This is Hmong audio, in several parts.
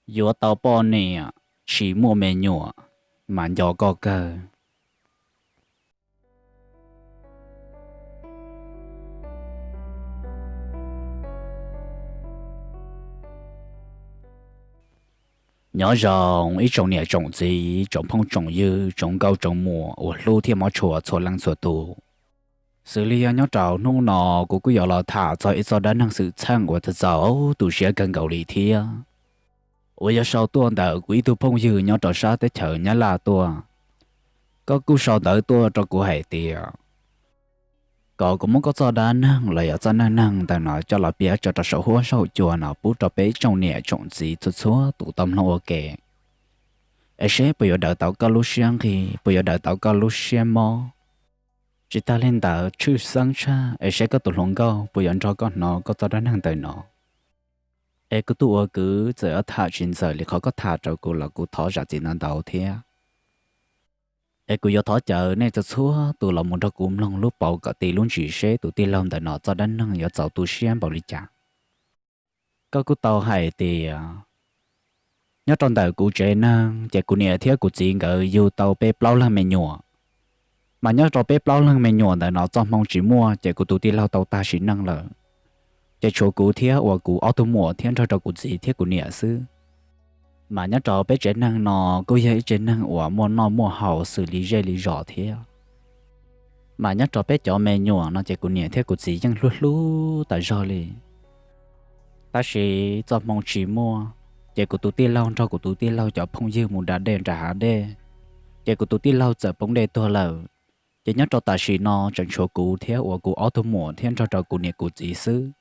Yuav tau poj niam tsis muaj me nyuam mas nco koj kawg. Nyob zoo ib tsoom niam tsoom txiv, tsoom phooj tsoom ywg, tsoom nkauj tsoom muam uas hlub thiab mob tshua txhua leej txhua tus. Xws li yog nyob rau hnub no, kuv kuj yuav los tham txog ib txoj dab neeg xwm txheej uas txaus tu siab kawg nkaus li thiab, uas yog sau tuaj ntawm kuv ib tug phooj ywg nyob rau sab teb chaws Nyab Laj tuaj. Koj kuj sau ntawv tuaj rau kuv hais tias kom kuv muab koj txoj dab neeg los yog txoj neej neeg ntawm no coj los piav tso rau saum huab saum cua no pub rau peb tsoom niam tsoom txiv txhua txhua tus tau mloog ua ke, es seb puas yuav daws tau koj lub siab nqig, puas yuav daws tau koj lub siab mob. Tsis tag li ntawd, tshwj xeeb tshaj es seb koj tus hluas nkauj puas yuav nrog koj hnov koj txoj dab neeg ntawm no. Es kuv tus uas kwv txawm yuav tham tsis ntxaws li qhov koj tham rau kuv los kuv thov zam txim ntau ntau thiab. Es kuv yuav thov caw nej txhua txhua tus los mus nrog kuv mloog lub pauv kom ti lub ntsis seb tus tij laug ntawm no txoj dab neeg yuav txaus tu siab npaum li cas. Koj kuj tau hais tias nyob rau ntawm kuv tsev neeg ces kuv niam thiab kuv txiv nkawd yug tau peb plaub leeg me nyuam. Mas nyob rau peb plaub leeg me nyuam ntawm no txoj hmoo tsis muaj ces kuv tus tij laug tau tag sim neej lawm. Ces tshuav kuv thiab uas kuv ob tug muam thiab nrog rau kuv txiv thiab kuv niam xwb. Mas nyob rau peb tsev neeg no kuj yog ib tsev neeg uas muaj noj muaj haus xws li zej li zos thiab. Mas nyob rau peb cov me nyuam no ces kuv niam thiab kuv txiv yeej hlub hlub tas zog li. Tab sis txoj hmoo tsis muaj, ces kuv tus tij laug nrog kuv tus tij laug cov phooj ywg mus da dej nram hav dej, ces kuv tus tij laug txawm poob dej tuag lawm. Ces nyob rau tam sim no tseem tshuav kuv thiab uas kuv ob tug muam thiab nrog rau kuv niam kuv txiv xwb.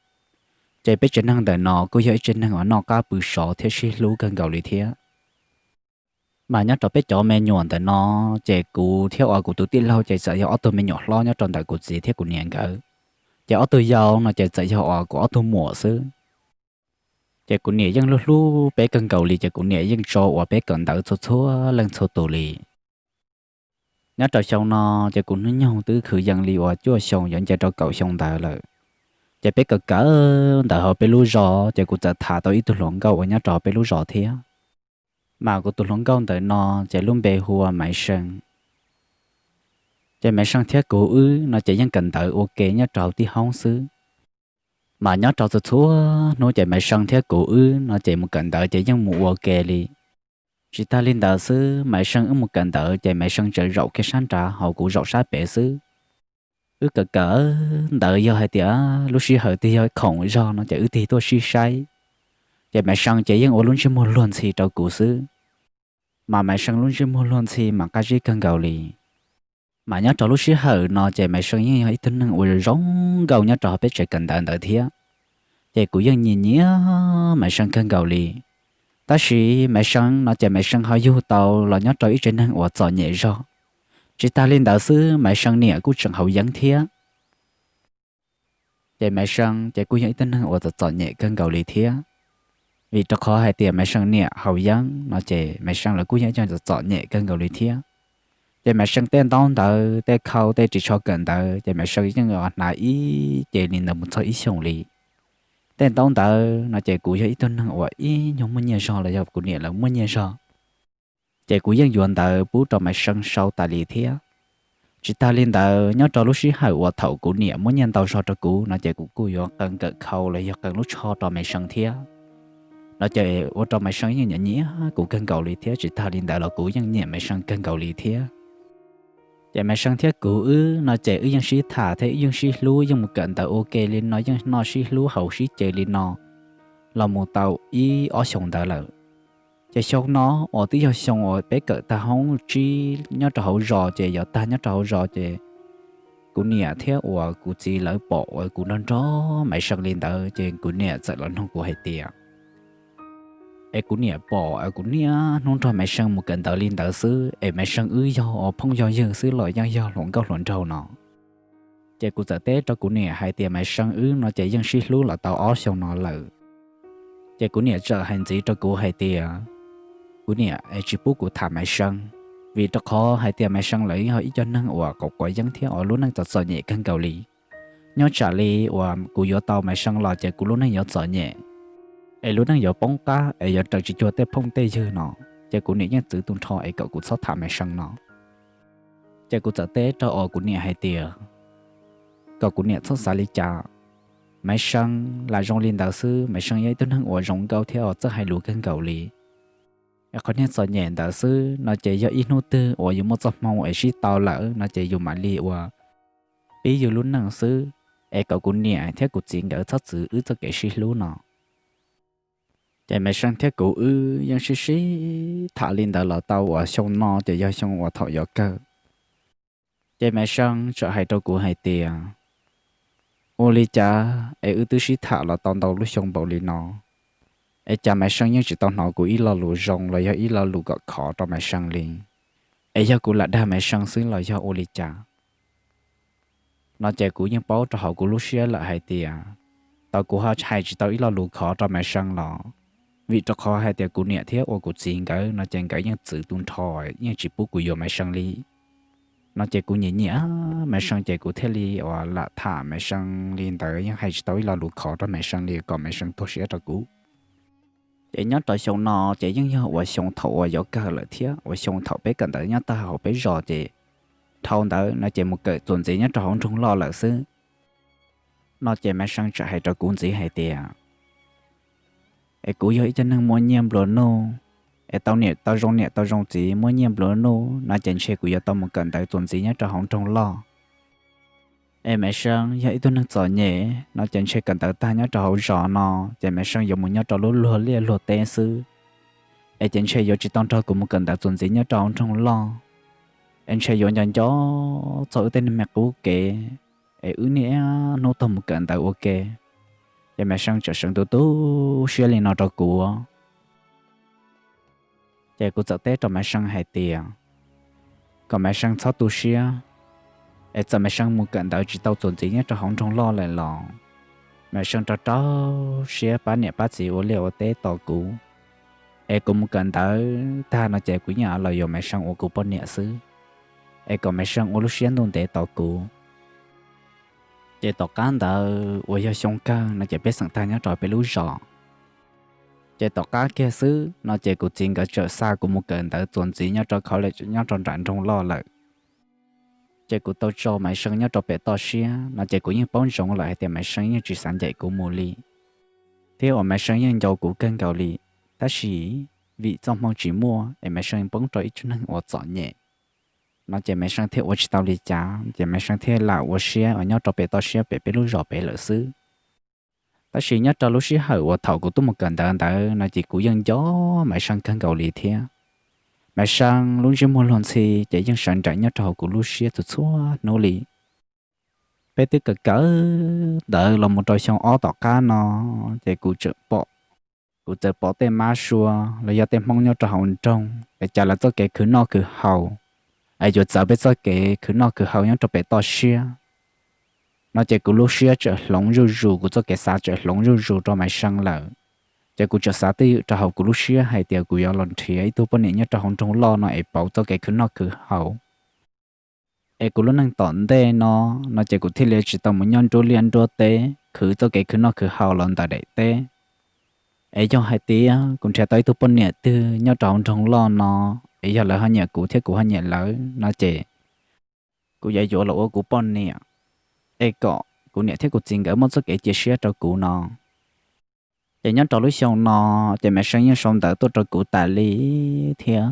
Ces peb tsev neeg ntawm no kuj yog ib tsev neeg uas noj qab pw sov thiab sib hlub kawg nkaus li thiab. Mas nyob rau peb cov me nyuam ntawm no, ces kuv thiab uas kuv tus tij laug ces txawm yog ob tug me nyuam hlob nyob rau ntawm kuv txiv thiab kuv niam nkawd. Ces ob tug yau no ces txawm yog uas kuv ob tug muam xwb. Ces kuv niam yeej hlub hlub peb kawg nkaus li, ces kuv niam yeej tso uas peb kawm ntawv txhua txhua leej txhua tus li. Nyob rau xyoo no, ces kuv hnub nyoog twb kwv yees li uas cuaj xyoo yuav nce rau kaum xyoo ntawd lawm. Ces peb kawm kawm ntawv hauv peb lub zos, ces kuv txawm tham tau ib tug hluas nkauj uas nyob rau peb lub zos thiab. Mas kuv tus hluas nkauj ntawm no, ces lub npe hu ua Maiv See. Ces Maiv See thiab kuv wb no ces yeej kawm ntawv ua ke nyob rau hauv tib hoob xwb. Mas nyob rau txhua txhua hnub ces Maiv See thiab kuv wb no ces mus kawm ntawv ces yeej mus ua ke li. Tsis tag li ntawd xwb, Maiv See wb mus kawm ntawv ces Maiv See tseem zaum kiag sab nrad hos kuv zaum sab pem xwb. Wb kawm kawm ntawv yog hais tias lub sij hawm twg yog khoom zog no ces wb tig tuaj sib saib. Ces Maiv See ces yeej ua lub ntsej muag luag ntxhi rau kuv xwb. Mas Maiv See lub ntsej muag luag ntxhi mas qab zib kawg nkaus li. Mas nyob rau lub sij hawm no ces Maiv See yeej yog ib tug neeg uas zoo nkauj nyob rau hauv peb tsev kawm ntawv ntawd thiab. Ces kuv yeej nyiam nyiam Maiv See kawg nkaus li. Tab sis Maiv See no ces Maiv See ho yug tau los nyob rau ib tsev neeg uas txom nyem zog. Tsis tag li ntawd xwb, Maiv See niam kuj tseem haus yeeb thiab. Ces Maiv See ces kuj yog ib tug neeg uas txom txom nyem kawg nkaus li thiab. Vim rau qhov hais tias Maiv See niam haus yeeb no ces Maiv See lawv kuj yog ib co txom txom nyem kawg nkaus li thiab. Ces Maiv See tej ntaub ntawv, tej khau, tej ris tsho kawm ntawv ces Maiv See yeej hnav ib ce li ntawd mus txog ib xyoos li. Tej ntaub ntawv no ces kuv yog ib tug neeg uas ib nyuag muaj nyiaj zog los yog kuv niam lawv muaj nyiaj zog, ces kuv yeej yuav ntawv pub rau Maiv See sau tas li thiab. Tsis tag li ntawd, nyob rau lub sij hawm uas thaum kuv niam muab nyiaj ntau zog rau kuv no ces kuv kuj yuav qee kawm khau los yog qee lub tsho rau Maiv See thiab. No ces ua rau Maiv See yeej nyiam nyiam kuv kawg nkaus li thiab, tsis tag li ntawd los kuv yeej nyiam Maiv See kawg nkaus li thiab. Ces Maiv See thiab kuv wb no ces wb yeej sib tham thiab wb yeej sib hlub, yeej mus kawm ntawv ua ke li no, yeej noj sib hlub haus sib ce li no los mus tau ib ob xyoos ntawd lawm. Ces xyoo no uas twb yog xyoo uas peb kawm tag hoob tsib nyob rau hauv zos ces yuav tag nyob rau hauv zos ces kuv niam thiab uas kuv txiv lawv pom uas kuv nrog nrog Maiv See li ntawd ces kuv niam txawm los nug kuv hais tias, es kuv niam pom kuv niaj hnub nrog Maiv See mus kawm ntawv li ntawd xwb es Maiv See wb yog uas phooj yog ywg xwb los yeej yog hluas nkauj hluas nraug no? Ces kuv txawm teb rau kuv niam hais tias Maiv See wb no ces yeej sib hlub los tau ob xyoos no lawm. Ces kuv niam txawm hais ntxiv rau kuv hais tias, kuv niam es tsis pub kuv tham Maiv See, vim rau qhov hais tias Maiv See lawv yog ib co neeg uas quav quav yeeb thiab uas lub neej txom txom nyem kawg nkaus li. Nyob tsam li uas kuv yuav tau Maiv See los ces kuv lub neej yuav txom nyem. es lub neej yuav poob qab es yuav raws tsis cuag tej phooj tej ywg no, ces kuv niam yeej txwv tu nrho es kom kuv txhob tham Maiv See no. Ces kuv txawm teb rau uas kuv niam hais tias kom kuv niam txhob xav li cas, Maiv See lam zoo li ntawd xwb, Maiv See yog ib tug neeg uas zoo nkauj thiab uas txawj hais lus kawg nkaus li. Es qhov niag txom nyem ntawd xwb no ces yog ib hnub twg uas yus muaj txoj hmoo es sib tau lawm no ces yus mam li ua pib yus lub neej xwb, es kom kuv niam thiab kuv txiv nkawd txhob txwv wb txoj kev sib hlub no. Ces Maiv See thiab kuv wb yeej sib sib tham li ntawd los tau uas xyoo no ces yog xyoo uas thaum yuav kawg. Ces Maiv See txawm hais rau kuv hais tias, ua li cas es wb twb sib tham los tau ntau lub xyoo npaum li no, es cas Maiv See yeej tsis tau hnov kuv ib lo lus zoo los yog ib lo lus kom khov rau Maiv See li? Es yog kuv lam dag Maiv See xwb los yog ua li cas? No ces kuv yeej paub rau hauv kuv lub siab lawm hais tias tau kuv ho hais tsis tau ib lo lus khov rau Maiv See los vim rau qhov hais tias kuv niam thiab uas kuv txiv nkawd no ces nkawd yeej txwv tu nrho, yeej tsis pub kuv yuav Maiv See li. No ces kuv nyiam nyiam Maiv See ces kuv thiaj li uas lam tham Maiv See li ntawd, yeej hais tsis tau ib lo lus khov rau Maiv See li kom Maiv See tuag siab rau kuv. Ces nyob rau xyoo no ces yeej yog uas xyoo thaum uas yuav kawg lawm thiab uas xyoo thaum peb kawm ntawv nyob tag hauv peb zos ces dhau ntawd no ces mus kawm txuas ntxiv nyob rau hauv nroog loj lawm xwb. No ces Maiv See txawm hais rau kuv ntxiv hais tias, es kuv yog ib co neeg muaj nyiaj nplua nuj, es tau niam tau zoo niam tau zoo txiv muaj nyiaj nplua nuj no ces ntshe kuv yuav tau mus kawm ntawv txuas ntxiv nyob rau hauv nroog loj. Es Maiv See yog ib tug neeg txom nyem no ces ntshe kawm ntawv tag nyob rau hauv zos no ces Maiv See yuav mus nyob rau lub luag liaj luag teb xwb. Es ces ntshe yuav tsis tau nrog kuv mus kawm ntawv txuas ntxiv nyob rau hauv nroog loj. Es ntshe yuav nco nco txog wb tej neeg me qub kev, es wb niaj hnub tuaj mus kawm ntawv ua ke. Ces Maiv See txawm seev tu tu siab li no rau kuv. Ces kuv txawm teb rau Maiv See hais tias kom Maiv See txhob tu siab, es txawm Maiv See mus kawm ntawv tsis tau txuas ntxiv nyob rau hauv nroog loj lawm los Maiv See rau rau siab pab niam pab txiv ua liaj ua teb tos kuv. Es kuv mus kawm ntawv tag no ces kuv yeej los yuav Maiv See ua kuv poj niam xwb, es kom Maiv See ua lub siab ntuj ntev tos kuv. Ces tom qab ntawd uas yog xyoo kawg no ces peb xeem tag nyob rau peb lub zos. Ces tom qab kiag xwb no ces kuv txiv nkawd txawm xa kuv mus kawm ntawv txuas ntxiv nyob rau college nyob rau nram nroog loj lawm. Ces kuv tau tso Maiv See nyob rau pem toj siab no ces kuv yeej paub ntsoov lawm hais tias Maiv See yeej tsis xav ncaim kuv mus li, thiab uas Maiv See yeej nco kuv kawg nkaus li. Tab sis vim txoj hmoo tsis muaj es Maiv See poob rau ib tug neeg uas txom nyem, no ces Maiv See thiaj ua tsis tau li cas, ces Maiv See thiaj lam ua siab uas nyob rau pem toj siab pem peb lub zos pem lawm xwb. Tab sis nyob rau lub sij hawm uas thaum kuv tuaj mus kawm ntawv ntawd no ces kuv yeej nco Maiv See kawg nkaus li thiab. Maiv See lub ntsej muag luag ntxhi ces yeej sawv nrees nyob rau hauv kuv lub siab txhua txhua hnub li. Peb twb kawm kawm ntawv los mus rau xyoo ob tom qab no ces kuv txawm pom, kuv txawm pom tej mab sua los yog tej Hmoob nyob rau hauv nroog es cas lawv txoj kev khwv noj khwv haus es yuav txawv peb txoj kev khwv noj khwv haus nyob rau pem toj siab. No ces kuv lub siab txawm hloov zuj zus, kuv txoj kev xav txawm hloov zuj zus rau Maiv See lawm. Ces kuv txawm xav twj ywm rau hauv kuv lub siab hais tias kuv yuav los nrhiav ib tug poj niam nyob rau hauv nroog loj no es pauv txoj kev khwv noj khwv haus, es kuv lub neej tom ntej no, no ces kuv thiaj li tsis tau mus nyob nruab liaj nruab teb khwv txoj kev khwv noj khwv haus los ntawm daim teb. Es yog hais tias kuv nrhiav tau ib tug poj niam twg nyob rau hauv nroog loj no, es yog lawv ho nyiam kuv thiab kuv ho nyiam lawv no ces kuv yuav yuav los ua kuv poj niam, es kom kuv niam thiab kuv txiv nkawd muaj txoj kev cia siab rau kuv no. Ces nyob rau lub xyoo no ces Maiv See yeej sau ntawv tuaj rau kuv tas li thiab.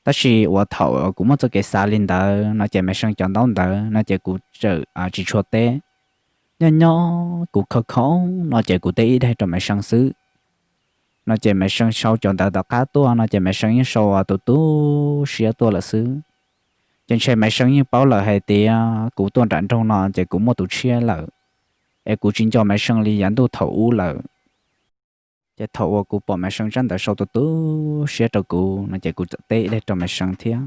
Tab sis uas thaum kuv muaj txoj kev xav li ntawd no ces Maiv See cov ntaub ntawv no ces kuv txawm tsis tshua teb. Nyob nyob kuv khoom khoom no ces kuv teb ib daim rau Maiv See xwb. No ces Maiv See sau cov ntawv tom qab tuaj no ces Maiv See yeej sau tu tu siab tuaj lawm xwb. Ces ntshe Maiv See yeej paub lawm hais tias kuv tuaj nram nroog no ces kuv muaj tus tshiab lawm, es kuv tsis nco Maiv See li yav ntuj thaum ub lawm. Ces thaum uas kuv pom Maiv See tsab ntawv sau tu tu siab rau kuv no ces kuv txawm teb ib daim rau Maiv See thiab,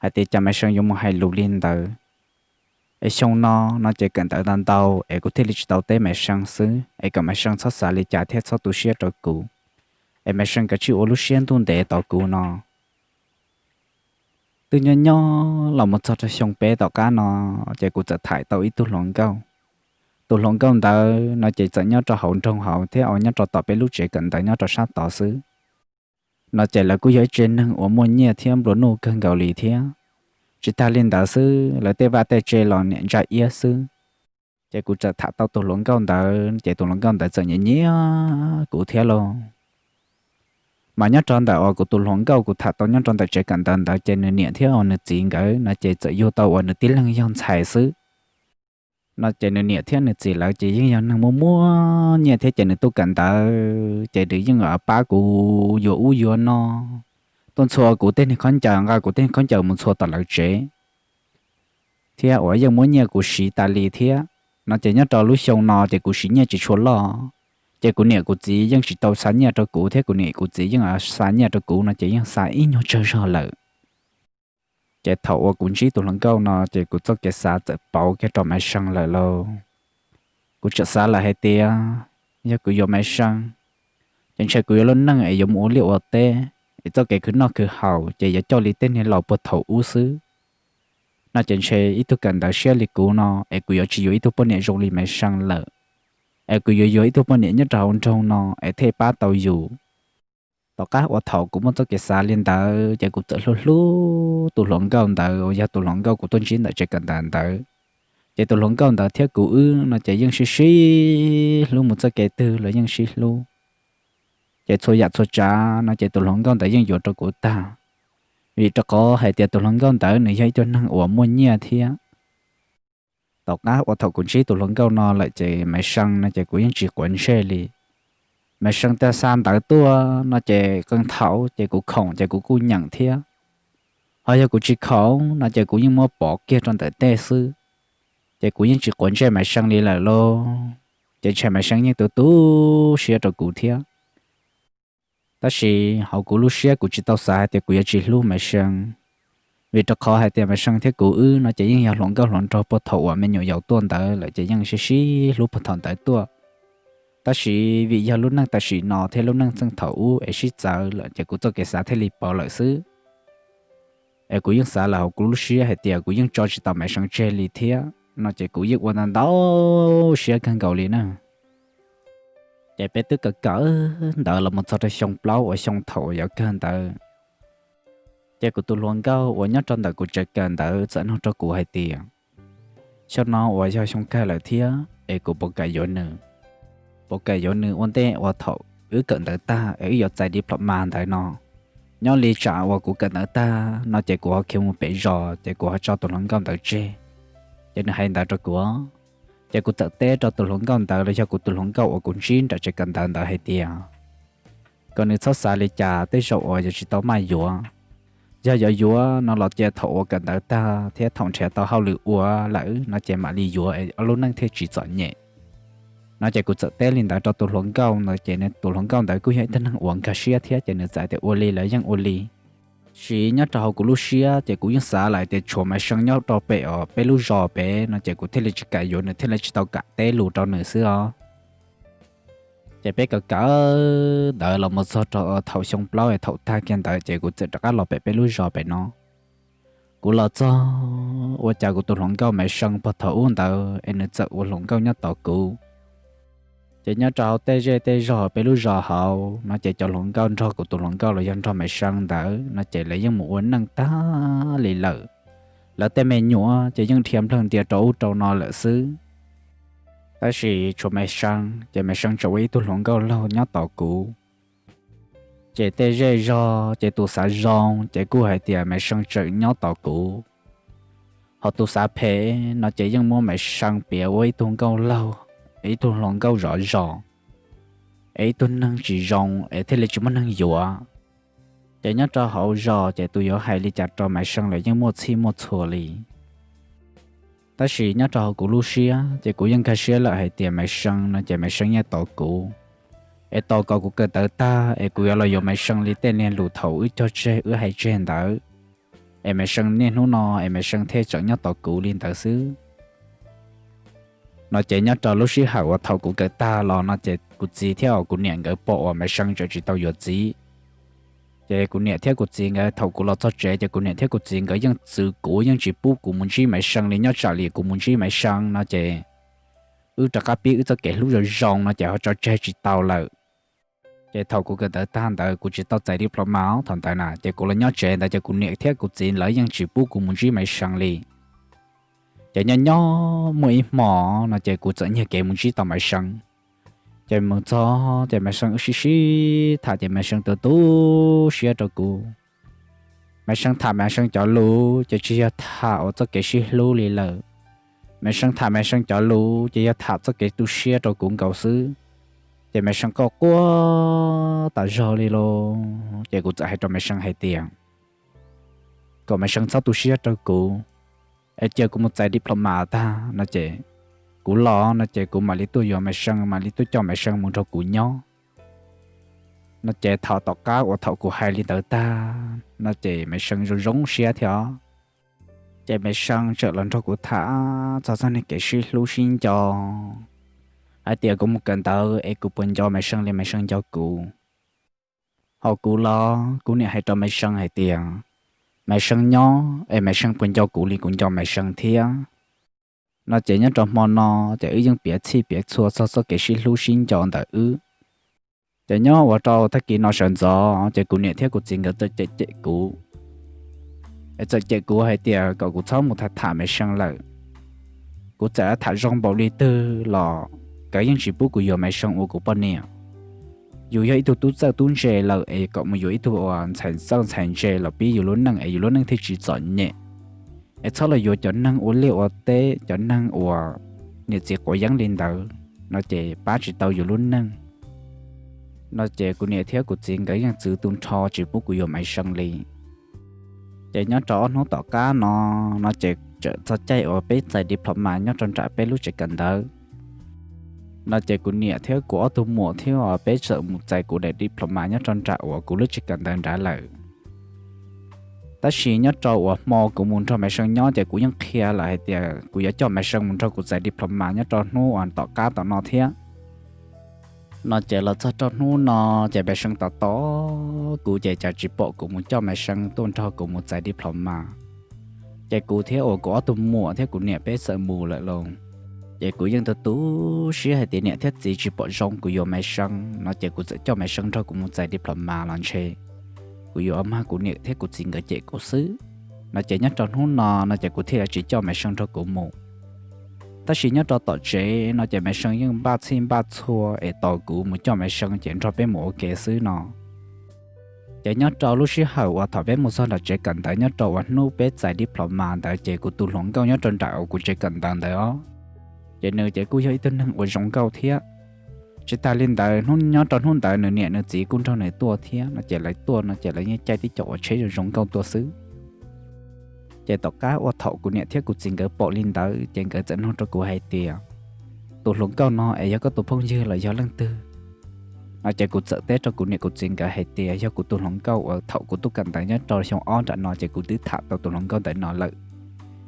hais tias cas Maiv See yuav mus hais lus li ntawd. Es xyoo no no ces kawm ntawv ntau ntau es kuv thiaj li tsis tau teb Maiv See xwb, es kom Maiv See txhob xav li cas thiab txhob tu siab rau kuv, es Maiv See kav tsij ua lub siab ntuj ntev tos kuv no. Twb nyob nyob los mus txog rau xyoo peb tom qab no, ces kuv txawm tham tau ib tug hluas nkauj. Tus hluas nkauj ntawd no ces txawm nyob rau hauv nroog hauv thiab uas nyob rau tom peb lub tsev kawm ntawv nyob rau sab tod xwb. No ces lawv kuj yog ib tsev neeg uas muaj nyiaj thiab nplua nuj kawg nkaus li thiab. Tsis tag li ntawd xwb, lawv tej vaj tej tse los niam ntsa iab xwb. Ces kuv txawm tham tau tus hluas nkauj ntawd ces tus hluas nkauj ntawd txawm nyiam nyiam kuv thiab lauj. Mas nyob rau ntawm uas kuv tus hluas nkauj kuv tham tau nyob rau ntawm tsev kawm ntawv ntawd ces nws niam thiab uas nws txiv nkawd no ces txawm yug tau uas nws tib leeg yog ntxhais xwb. No ces nws niam thiab nws txiv lawv ces yeej yog neeg muaj muaj nyiaj thiab ces nws tuaj kawm ntawv ces nws yeej pab kuv yuav ub yuav no, tuaj ntxhua kuv tej niag khaub ncaws, nqa kuv tej niag khaub ncaws mus ntxhua tom lawv tsev thiab uas yeej muab nyiaj kuv siv tas li thiab. No ces nyob rau lub xyoo no ces kuv siv nyiaj tsis tshua loj, ces kuv niam kuv txiv yeej tsis tau xa nyiaj rau kuv thiab kuv niam kuv txiv yeej xa nyiaj rau kuv no ces yeej xa ib nyuag tsawg zog lawm. Ces thaum uas kuv ntsib tus hluas nkauj no ces kuv txoj kev xav txawm pauv kiag rau Maiv See lawm lauj. Kuv txawm xav lawm hais tias yog kuv yuav Maiv See ces ntshe kuv yuav lub neej es yuav mus ua liaj ua teb, es txoj kev khwv noj khwv haus ces yuav coj li tej niag laus puag thaum ub xwb. No ces ntshe ib tug kawm ntawv siab li kuv no es kuv yuav tsis yuav ib tug poj niam zoo li Maiv See lawm, es kuv yuav yuav ib tug poj niam nyob rau hauv nroog no es thiaj pab tau yus. Tom qab uas thaum kuv muaj txoj kev xav li ntawd ces kuv txawm hlub hlub tus hluas nkauj ntawd uas yog tus hluas nkauj kuv tuaj ntsib ntawm tsev kawm ntawv ntawd. Ces tus hluas nkauj ntawd thiab kuv wb no ces yeej sib sib hlub mus txoj kev twg los yeej sib hlub. Ces txhua yam txhua tsav no ces tus hluas nkauj ntawd yeej yuav rau kuv tag, vim rau qhov hais tias tus hluas nkauj ntawd nws yog ib tug neeg uas muaj nyiaj thiab. Tom qab uas thaum kuv ntsib tus hluas nkauj no lawm ces Maiv See no ces kuv yeej tsis quav ntsej li. Maiv See thiaj xa ntawv tuaj no ces qee thaum ces kuv khoom ces kuv kuj nyeem thiab, ho yog kuv tsis khoom no ces kuv yeej muab pov kiag rau ntawm tej xwb. Ces kuv yeej tsis quav ntsej Maiv See li lawm lauj. Ces ntshe Maiv See yeej tu tu siab rau kuv thiab. Tab sis hauv kuv lub siab kuv tsis tau xav hais tias kuv yuav tsis hlub Maiv See, vim rau qhov hais tias Maiv See thiab kuv wb no ces yeej yog hluas nkauj hluas nraug puag thaum uas me nyuam yaus tuaj ntawd lawm ces yeej sib sib hlub puag thaum ntawd tuaj. Tab sis vim yog lub neej tam sim no thiab lub neej txheej thaum ub es sib txawv lawm ces kuv txoj kev xav thiaj li pauv lawm xwb. Es kuv yeej xav lawm hauv kuv lub siab hais tias kuv yeej tso tsis tau Maiv See tseg li thiab no ces kuv yeej ua ntau ntau siab kawg nkaus li na. Ces peb twb kawm kawm ntawv los mus txog rau xyoo plaub uas xyoo thaum uas yuav kawg ntawd, ces kuv tus hluas nkauj uas nyob rau ntawm kuv tsev kawm ntawd txawm nug rau kuv hais tias, xyoo no uas yog xyoo kawg lawm thiab es kuv puas kam yuav nws, puas kam yuav nws ua ntej uas thaum wb kawm ntawv tag es wb yuav txais diploma ntawd no. Nyob li tsam uas kuv kawm ntawv tag no ces kuv ho khiav mus pem zos ces kuv ho tso tus hluas nkauj ntawd tseg. Ces nws hais ntawd rau kuv, ces kuv txawm teb rau tus hluas nkauj ntawd los yog kuv tus hluas nkauj uas kuv ntsib nram tsev kawm ntawv ntawd hais tias kom nws txhob xav li cas, tej zaum uas yuav tsis tau maj yuav. Yog yuav yuav no los cia thaum uas kawm ntawv tag thiab thaum nrhiav tau hauj lwm ua lawm no ces mam li yuav es ob lub neej thiaj tsis txom nyem. No ces kuv txawm teb li ntawd rau tus hluas nkauj ntawd ces tus hluas nkauj ntawd kuj yog ib tug neeg uas nkag siab thiab ces nws txawm tias ua li los yeej ua li. Tab sis nyob rau hauv kuv lub siab ces kuv yeej xav lawm tias tshuav Maiv See nyob rau pem os peb lub zos pem no ces kuv thiaj li tsis kam yuav, nws thiaj li tsis tau kam teb lus rau nws xwb os. Ces peb kawm kawm ntawv los mus txog rau thaum xyoo plaub es thaum tag kiag ntawd ces kuv txawm rov qab los pem peb lub zos pem no. Kuv los txog ua cas kuv tus hluas nkauj Maiv See puag thaum ub ntawd es nws txawm ua hluas nkauj nyob tos kuv. Ces nyob rau hauv tej zej tej zog peb lub zos hauv no ces cov hluas nkauj nrog kuv tus hluas nkauj los yog nrog Maiv See ntawd no ces lawv yeej mus ua neej tag li lawm. Lawv tej me nyuam ces yeej dhia nplawg ntia rau ub rau no lawm xwb. Tab sis tshuav Maiv See ces Maiv See tseem ua ib tug hluas nkauj laug nyob tos kuv. Ces tej zej zog ces tus xav zoo ces kuj hais tias Maiv See tseem nyob tos kuv. Ho tus xav phem no ces yeej muab Maiv See piav ua ib tug nkauj laug, ib tug hluas nkauj zov zos, es ib tug neeg tsis zoo es thiaj li tsis muaj neeg yuav. Ces nyob rau hauv zos ces tus yuav hais li cas rau Maiv See los yeej muaj txhij muaj txhua li. Tab sis nyob rau hauv kuv lub siab ces kuv yeej nkag siab lawm hais tias Maiv See no ces Maiv See yeej tos kuv, es tos kom kuv kawm ntawv tag es kuv yuav los yuav Maiv See li tej niag lus thaum wb cog tseg wb hais tseg ntawd. Es Maiv See niaj hnub no es Maiv See thiaj tseem nyob tos kuv li ntawd xwb. No ces nyob rau lub sij hawm uas thaum kuv kawm tag los no ces kuv txiv thiab kuv niam nkawd pom uas Maiv See tseem tsis tau yuav txiv. Ces kuv niam thiab kuv txiv nkawd thaum kuv los txog tsev ces kuv niam thiab kuv txiv nkawd yeej txwv kuv, yeej tsis pub kuv mus ntsib Maiv See li. Nyob tsam li kuv mus ntsib Maiv See no ces wb rov qab pib wb txoj kev hlub zoo zoo no ces ho tso tseg tsis tau lawm. Ces thaum kuv kawm ntawv tag ntawd kuv tsis tau txais diploma os, thaum ntawd na ces kuv los nyob tsev ntawd ces kuv niam thiab kuv txiv lawv yeej tsis pub kuv mus ntsib Maiv Seeb li. Ces nyob nyob muaj ib hmo no ces kuv txawm nyiag kev mus ntsib tau Maiv Seeb. Ces mus txog ces Maiv Seeb wb sib sib tham ces Maiv Seeb tu tu siab rau kuv. Maiv Seeb tham Maiv Seeb cov lus ces tsis yog tham uas txoj kev sib hlub li lawm. Maiv Seeb tham Maiv Seeb cov lus ces yog tham txoj kev tu siab rau kuv nkaus xwb. Ces Maiv Seeb quaj quaj tas zog li los ces kuv txawm hais rau Maiv Seeb hais tias kom Maiv Seeb txhob tu siab rau kuv, es cia kuv mus txais diploma tag no ces kuv los no ces kuv mam li tuaj yuav Maiv Seeb, mam li tuaj coj Maiv Seeb mus nrog kuv nyob. No ces thaum tom qab uas thaum kuv hais li ntawd tag no ces Maiv Seeb zoo zoo siab thiab. Ces Maiv Seeb txawm los nrog kuv tham txog txoj niag kev sib hlub sib nco, hais tias kuv mus kawm ntawv es kuv puas nco Maiv Seeb li Maiv Seeb nco kuv. Ho kuv los kuv niam hais rau Maiv Seeb hais tias Maiv Seeb nyob es Maiv Seeb puas nco kuv li kuv nco Maiv Seeb thiab. No ces nyob rau hmo no ces wb yeej piav txhij piav txhua txog txoj kev sib hlub sib nco ntawm wb. Ces nyob ua rau tag kis no sawv ntxov ces kuv niam thiab kuv txiv nkawd txawm cem cem kuv, es txawm cem kuv hais tias kom kuv txhob mus tham tham Maiv Seeb lawm. Kuv txawm tham zoo npaum li twg los nkawd yeej tsis pub kuv yuav Maiv Seeb ua kuv poj niam. Yus yog ib tug tub txawj tub ntse lawm es kom mus yuav ib tug uas ntxhais txawj ntxhais ntse los pib yus lub neej es yus lub neej thiaj tsis txom nyem. Es txhob los yuav cov neeg ua liaj ua teb, cov neeg uas niam txiv quav yeeb li ntawd no ces pab tsis tau yus lub neej. No ces kuv niam thiab kuv txiv nkawd yeej txwv tu nrho tsis pub kuv yuav Maiv Seeb li. Ces nyob rau ob hnub tom qab no, no ces txawm txog caij uas peb txais diploma nyob rau nram peb lub tsev kawm ntawv. No ces kuv niam thiab kuv ob tug muam thiab peb txawm mus txais kuv daim diploma nyob rau nram uas kuv lub tsev kawm ntawv nrad lawm. Tab sis nyob rau uas hmo kuv mus nrog Maiv Seeb nyob ces kuv yeej qhia lawm hais tias kuv yuav coj Maiv Seeb mus nrog kuv txais diploma nyob rau hnub uas tom qab tom no thiab. No ces los txog rau hnub no ces Maiv Seeb tos tos kuv ces cas tsis pom kuv mus coj Maiv Seeb tuaj nrog kuv mus txais diploma. Ces kuv thiab uas kuv ob tug muam thiab kuv niam peb txawm mus lawm lauj. Ces kuv yeej tu tu siab hais tias niam thiab txiv tsis pom zoo kuv yuav Maiv Seeb no ces kuv txawm coj Maiv Seeb nrog kuv mus txais diploma los ntshe kuv yuav mag kuv niam thiab kuv txiv nkawd cem kuv xwb. No ces nyob rau hnub no no ces kuv thiaj li tsis coj Maiv Seeb nrog kuv mus. Tab sis nyob rau tom tsev no ces Maiv Seeb yeej npaj txhij npaj txhua es tos kuv mus coj Maiv Seeb ces nrog peb mus ua ke xwb no. Ces nyob rau lub sij hawm uas thaum peb mus txog nram tsev kawm ntawv nyob rau uas hnub peb txais diploma ntawd ces kuv tus hluas nkauj nyob rau nram uas kuv tsev kawm ntawv ntawd os, ces nws ces kuj yog ib tug neeg uas zoo nkauj thiab. Tsis tas li ntawd hnub nyob rau hnub ntawd nws niam nws txiv kuj nrog nws tuaj thiab no ces lawv tuaj no ces lawv yeej caij tib co uas tsheb zoo zoo nkauj tuaj xwb. Ces tom qab uas thaum kuv niam thiab kuv txiv nkawd pom li ntawd ces nkawd txawm nug rau kuv hais tias, tus hluas nkauj no es yog koj tus phooj ywg los yog leej twg? No ces kuv txawm teb rau kuv niam kuv txiv nkawd hais tias yog kuv tus hluas nkauj uas thaum kuv tuaj kawm ntawv nyob rau xyoo ob nram no ces kuv twb tham tau tus hluas nkauj ntawm no lawm,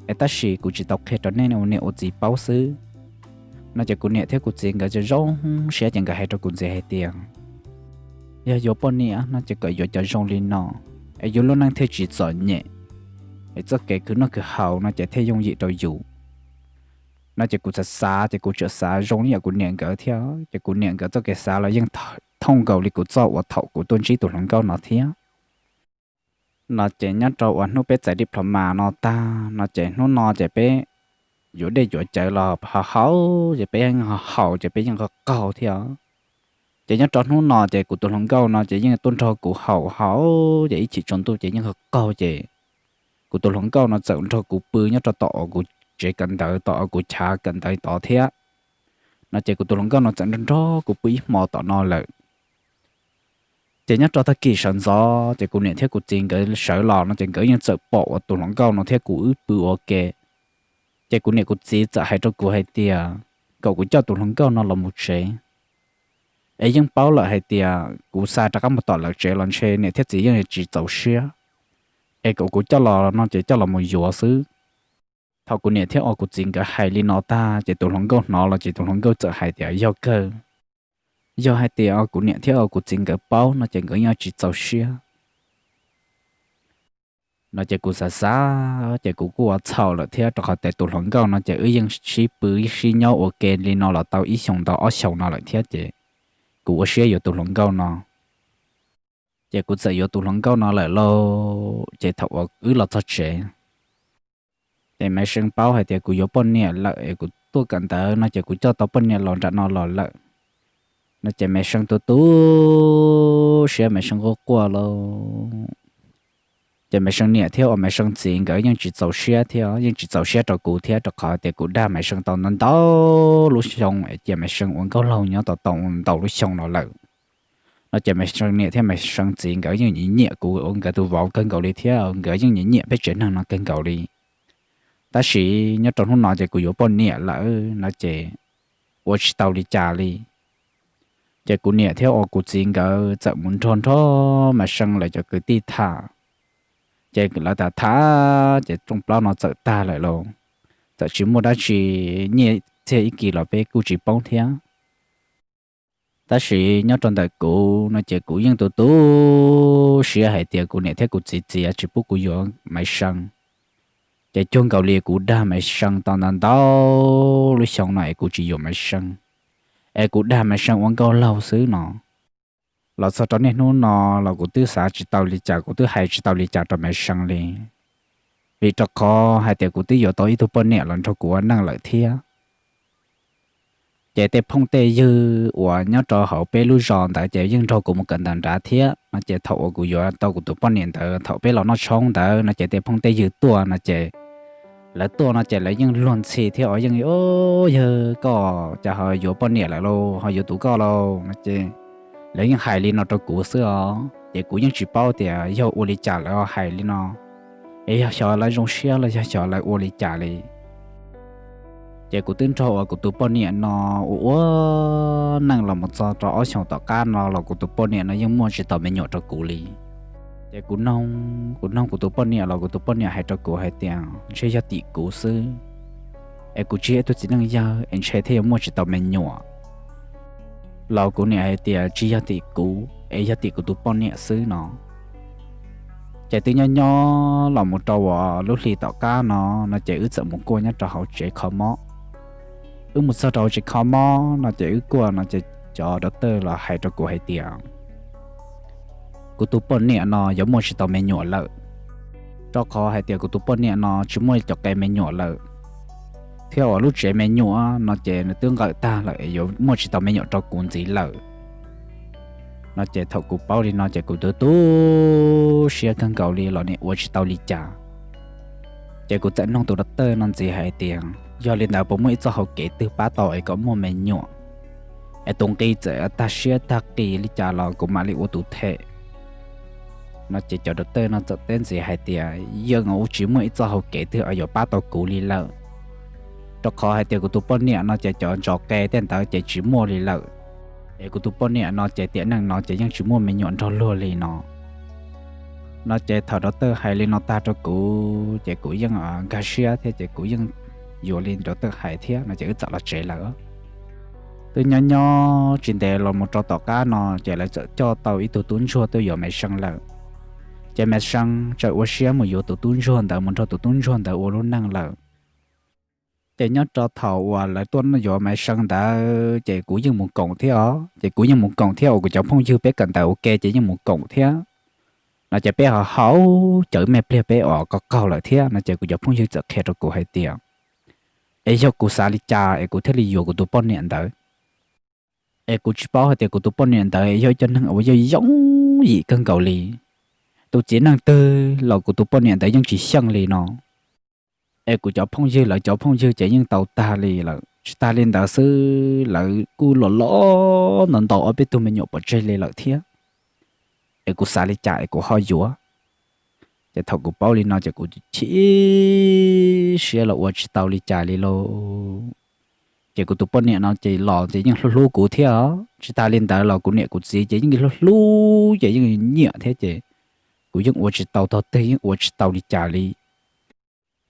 es tab sis kuv tsis tau qhia rau nej ua niam ua txiv paub xwb. No ces kuv niam thiab kuv txiv nkawd txawm zoo siab ces nkawd hais rau kuv txiv hais tias, yog yuav poj niam no ces kom yuav cov zoo li no, es yus lub neej thiaj tsis txom nyem, es txoj kev khwv noj khwv haus no ces thiaj yooj yim rau yus. No ces kuv xav xav ces kuv txawm xav zoo li yam kuv niam nkawd thiab, ces kuv niam nkawd txoj kev xav los yeej thooj nkaus li kuv txoj uas thaum kuv tuaj ntsib tus hluas nkauj no thiab. No ces nyob rau uas hnub peb txais diploma no tag no ces hnub no ces peb yuav dej yuav cawv los haus haus ces peb yeej haus ces peb yeej qaug qaug thiab. Ces nyob rau hnub no ces kuv tus hluas nkauj no ces yeej tuaj nrog kuv haus haus ces ib chim tsaus ntuj ces yeej qaug qaug ces kuv tus hluas nkauj no txawm nrog kuv pw nyob rau tom uas kuv tsev kawm ntawv tom uas kuv chav kawm ntawv tod thiab. No ces kuv tus hluas nkauj no txawm nrog nrog kuv pw ib hmo tom no lawm. Ces nyob rau tag kis sawv ntxov ces kuv niam thiab kuv txiv nkawd sawv los no ces nkawd yeej txawm pom uas tus hluas nkauj no thiab kuv wb pw ua ke. Ces kuv niam kuv txiv txawm hais rau kuv hais tias kom kuv coj tus hluas nkauj no los mus tsev, es yeej paub lawm hais tias kuv xa rov qab mus tom lawv tsev los ntshe niam thiab txiv yeej tsis txaus siab, es kom kuv coj los no ces coj los mus yuav xwb. Thaum kuv niam thiab uas kuv txiv nkawd hais li no tag ces tus hluas nkauj hnov los ces tus hluas nkauj txawm hais tias yog kawg, yog hais tias kuv niam thiab uas kuv txiv nkawd paub no ces nkawd yeej tsis txaus siab. No ces kuv xav xav ces kuv kuj ua txhaum lawm thiab, rau qhov tias tus hluas nkauj no ces wb yeej sib pw sib nyob ua ke li no los tau ib xyoos ntau ob xyoos no lawm thiab ces kuv ua siab yuav tus hluas nkauj no. Ces kuv txawm yuav tus hluas nkauj no lawm lauj. Ces thaum uas wb los txog tsev, ces Maiv See paub hais tias kuv yuav poj niam lawm es kuv tuaj kawm ntawv no ces kuv coj tau poj niam los nram no los lawm. No ces Maiv See tu tu siab, Maiv See quaj quaj lauj. Ces Maiv See niam thiab uas Maiv See txiv nkawd yeej tsis txaus siab thiab, yeej tsis txaus siab rau kuv thiab, rau qhov tias kuv dag Maiv See tau ntau ntau lub xyoo es cia Maiv See ua nkauj laug nyob tau tau ntau lub xyoo no lawm. No ces Maiv See niam thiab Maiv See txiv nkawd yeej nyiam nyiam kuv ua nkawd tus vauv kawg nkaus li thiab nkawd yeej nyiam nyiam peb tsev neeg no kawg nkaus li. Tab sis nyob rau hnub no ces kuv yuav poj niam lawm no ces ua tsis tau li cas li. Ces kuv niam thiab uas kuv txiv nkawd txawm mus nrog nrog Maiv See lawv cov kwv tij tham. Ces lawv tham tham ces rooj plaub no txawm tag lawm lauj. Txawm tsis muaj dab tsi, nyiaj txiag ib kis los peb kuj tsis poob thiab. Tab sis nyob rau ntawm kuv no ces kuv yeej tu tu siab hais tias kuv niam thiab kuv txiv txiav tsis pub kuv yuav Maiv See. Ces cuag nkaus li kuv dag Maiv See tau ntau ntau lub xyoo no es kuv tsis yuav Maiv See, es kuv dag Maiv See ua nkauj laug xwb no. Los txog rau niaj hnub no los kuv twb xav tsis tau li cas, kuv twb hais tsis tau li cas rau Maiv See li. Vim rau qhov hais tias kuv twb yuav tau ib tug poj niam los nrog kuv ua neej lawm thiab. Ces tej phooj tej ywg uas nyob rau hauv peb lub zos ntawd ces yeej nrog kuv mus kawm ntawv nrad thiab no ces thaum uas kuv yuav tau kuv tus poj niam ntawd thaum peb los noj tshoob ntawd no ces tej phooj tej ywg tuaj no ces lawv tuaj no ces lawv yeej luag ntxhi thiab os, yeej, Yawg koj cas ho yuav poj niam lawm lauj, ho yuav tus koj lauj no ces lawv yeej hais li no rau kuv xwb os. Ces kuv yeej tsis paub tias yog ua li cas lawv hais li no, es yog xyov lawv zoo siab los yog xyov lawv ua li cas li. Ces kuv twb nrog uas kuv tus poj niam no ua ua neej los mus txog rau ob xyoos tom qab no los kuv tus poj niam no yeej muaj tsis tau me nyuam rau kuv li. Ces kuv noog, kuv noog kuv tus poj niam los kuv tus poj niam hais rau kuv hais tias ntshe yog tim kuv xwb, es kuv tsis yog ib tug txiv neej yawg es ntshe thiaj yuav muaj tsis tau me nyuam. Los kuv niam hais tias tsis yog tim kuv es yog tim kuv tus poj niam xwb no. Ces twb nyob nyob los mus rau uas lub hli tom qab no, no ces wb txawm mus kuaj nyob rau hauv tsev kho mob. Wb mus txog rau hauv tsev kho mob no ces wb kuaj no ces cov doctor los hais rau kuv hais tias kuv tus poj niam no yuav muaj tsis tau me nyuam lawm, rau qhov hais tias kuv tus poj niam no tsis muaj cov qe me nyuam lawm, thiab uas lub tsev me nyuam no ces nws twb nqawm tag lawm es yuav muaj tsis tau me nyuam rau kuv ntxiv lawm. No ces thaum kuv paub li no ces kuv tu tu siab kawg nkaus li los nim ua tsis tau li cas. Ces kuv txawm noog tus doctor no ntxiv hais tias yog li ntawd puas muaj ib txoj hau kev twg pab tau es kom muaj me nyuam, es tus nqi txawm tag siab tag qis li cas los kuv mam li ua tus them. No ces cov doctor no txawm teb ntxiv hais tias yeej ua tsis muaj ib txoj hau kev twg uas yuav pab tau kuv li lawm, rau qhov hais tias kuv tus poj niam no ces cov ntsos qe tej ntawd ces tsis muaj li lawm, es kuv tus poj niam no ces tiam neej no ces yeej tsis muaj me nyuam nrog luag li no. No ces thaum doctor hais li no tag rau kuv ces kuv yeej nkag siab thiab ces kuv yeej yuav li doctor hais thiab no ces wb txawm los tsev lawm. Twb nyob nyob tsis ntev los mus rau tom qab no ces lawv txawm coj tau ib tug tub ntsuag tuaj yuav Maiv See lawm. Ces Maiv See txawm ua siab mus yuav tus tub ntsuag ntawd mus nrog tus tub ntsuag ntawd ua lub neej lawm. Ces nyob rau thaum uas lawv tuaj yuav Maiv See ntawd ces kuv yeej mus koom thiab os, ces kuv yeej mus koom thiab uas kuv cov phooj ywg peb kawm ntawv ua ke ces yeej mus koom thiab. No ces peb ho haus cawv me pliag peb uas qaug qaug lawm thiab no ces kuv cov phooj ywg txawm qhia rau kuv hais tias es yog kuv xav li cas es kuv thiaj li yuav kuv tus poj niam ntawd. Es kuv tsis paub hais tias kuv tus poj niam ntawd yog ib co neeg uas yog yooj yim kawg nkaus li, tus txiv neej twg los kuv tus poj niam ntawd yeej tsis xyeej li no. Es kuv cov phooj ywg lawv cov phooj ywg ces yeej tau tag li lawm, tsis tas li ntawd xwb lawv kuj los los ntau ntau ob peb tug me nyuam pov tseg li lawm thiab. Es kuv xav li cas es kuv ho yuav. Ces thaum kuv paub li no ces kuv chim siab los ua tsis tau li cas li lauj. Ces kuv tus poj niam no ces los ces yeej hlub hlub kuv thiab, tsis tas li ntawd los kuv niam kuv txiv ces yeej hlub hlub ces yeej nyiam thiab ces kuv yeej ua tsis tau tog twg, yeej ua tsis tau li cas li.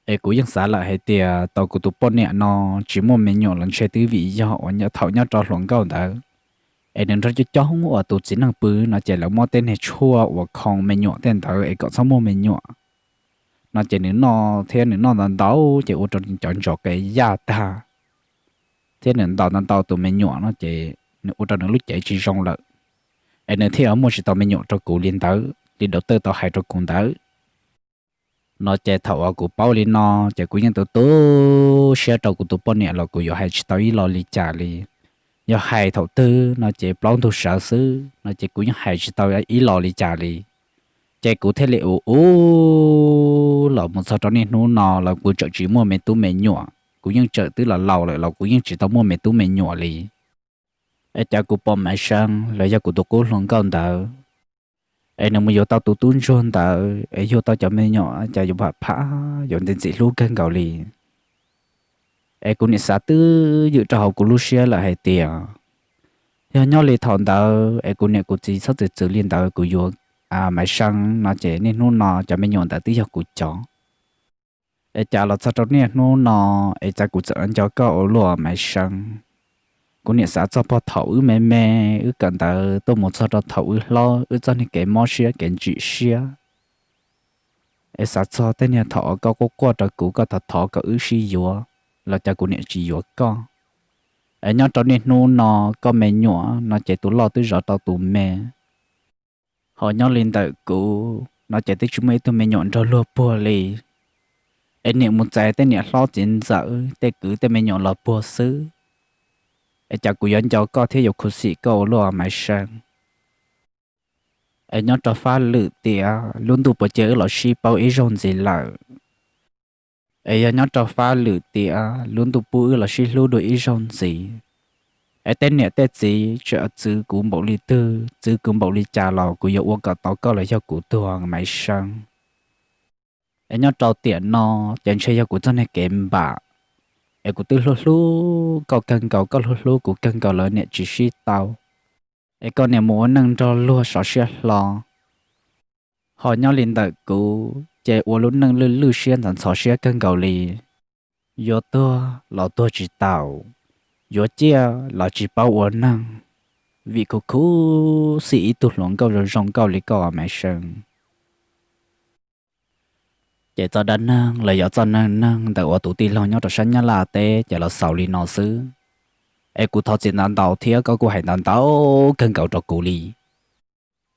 Es kuv yeej xav lawm hais tias tau kuv tus poj niam no tsis muaj me nyuam los ntshe twb vim yog uas thaum nyob rau hluas nkauj ntawd es nws nrog coob coob uas tus txiv neej pw no ces lawv muab tej niag tshuaj uas khoo me nyuam tej ntawd es kom txhob muaj me nyuam. no ces nws noj thiab nws noj ntau ntau ces ua rau cov ntsos qe yaj tag, thiab nws ntaus ntau ntau tus me nyuam no ces nws ua rau nws lub cev tsis zoo lawm. Es nws thiaj muaj tsis tau me nyuam rau kuv li ntawd li dau tawj tau hais rau kuv ntawd. No ces thaum uas kuv paub li no ces kuv yeej tu tu siab rau kuv tus poj niam los kuv yuav hais tsis tau ib lo li cas li. Yog hais thaum twg no ces plaub ntug sawv xwb no ces kuv yeej hais tsis tau ib lo li cas li. Ces kuv thiaj li ua ua los mus txog rau niaj hnub no los kuv tseem tsis muaj me tub me nyuam, kuv yeej tseem twb los laus lawm los kuv yeej tsis tau muaj me tub me nyuam li. Es cas kuv pom Maiv Seeb los yog kuv tus qub hluas nkauj ntawd, es nws mus yuav tau tus tub ntsuag ntawd es yug tau cov me nyuam cas yuav pham pham yuav ntxim ntxim hlub kawg nkaus li. Es kuv niam xav twb ywm rau hauv kuv lub siab lawm hais tias yog nyob li thaum ntawd es kuv niam kuv txiv txhob txwm txwv li ntawd kuv yuav Maiv Seeb no ces niaj hnub no cov me nyuam ntawd twb yog kuv cov. Es cas los txog rau niaj hnub no es cas kuv txawm nco koj ua luaj Maiv Seeb. Kuv niam xav txog puag thaum wb me me, wb kawm ntawv tuaj mus txog rau thaum wb hlob wb txoj niag kev mob siab kev ntsim siab, es xav txog tej niag thaum uas koj quaj quaj rau kuv koj thov thov kom wb sib yuav, los cas kuv niam tsis yuav koj. Es nyob rau niaj hnub no koj me nyuam no ces tus loj twb zov tau tus me, ho nyob li ntawm kuv no ces twb tsis muaj ib tug me nyuam nrog luag puag li. Es niam mus txais tej niam hlob txiv ntxawm tej kwv tej me nyuam los puag xwb. Es cas kuv yuav nco koj thiab yuav khuv xim koj ua luaj Maiv Seeb. Es nyob rau fab lwm tiam lub ntuj puas cia wb los sib paub ib zaug ntxiv lawm. Es yog nyob rau fab lwm tiam lub ntuj pub wb los sib hlub dua ib zaug ntxiv. Es tej niam tej txiv txawm txwv kuv npaum li twg txwv kuv npaum li cas los kuv yuav ua kom tau koj los yog kuv tug Maiv Seeb. Es nyob rau tiam no ces ntshe yog kuv txoj niag kev npam, es kuv twb hlub hlub koj kawg nkaus koj hlub hlub kuv kawg nkaus lawv niam tsis sib tau. Es koj niam mus ua neej nrog luag sov siab hlo, ho nyob li ntawm kuv ces ua lub neej lwj lwj siab ntxhov ntxhov siab kawg nkaus li. Yuav tuag los tuag tsis tau, yuav ciaj los tsis paub ua neeg, vim khuv khuv xim ib tug hluas nkauj zoo zoo nkauj li koj Maiv Seeb. Ces txoj dab neeg los yog txoj neeg neeg ntawm uas tus tij laug nyob rau sab Nyab Laj teb ces los xaus li no xwb. Es kuv thov txim ntau ntau thiab koj kuj hais ntau ntau kawg nkaus rau kuv li.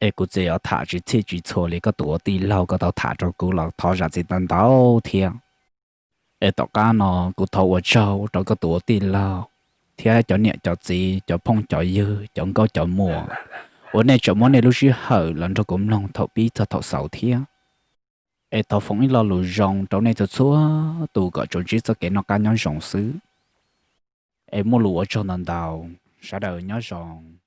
Es kuv txawm yuav tham tsis txhij tsis txhua li koj tus ua tij laug koj tau tham rau kuv los thov zam txim ntau ntau thiab. Es tom qab no kuv thov ua tsaug rau koj tus ua tij laug thiab cov niam cov txiv cov phooj cov ywg cov nkauj cov muam uas nej tseem muab nej lub sij hawm los nrog kuv mloog thaum pib txog thaum xaus thiab. Es thov foom ib lo lus zoo rau nej txhua txhua tus kom tsuas ntsib txoj kev noj qab nyob zoo xwb. Es muaj lus ua tsaug ntau ntau, sawv daws nyob zoo.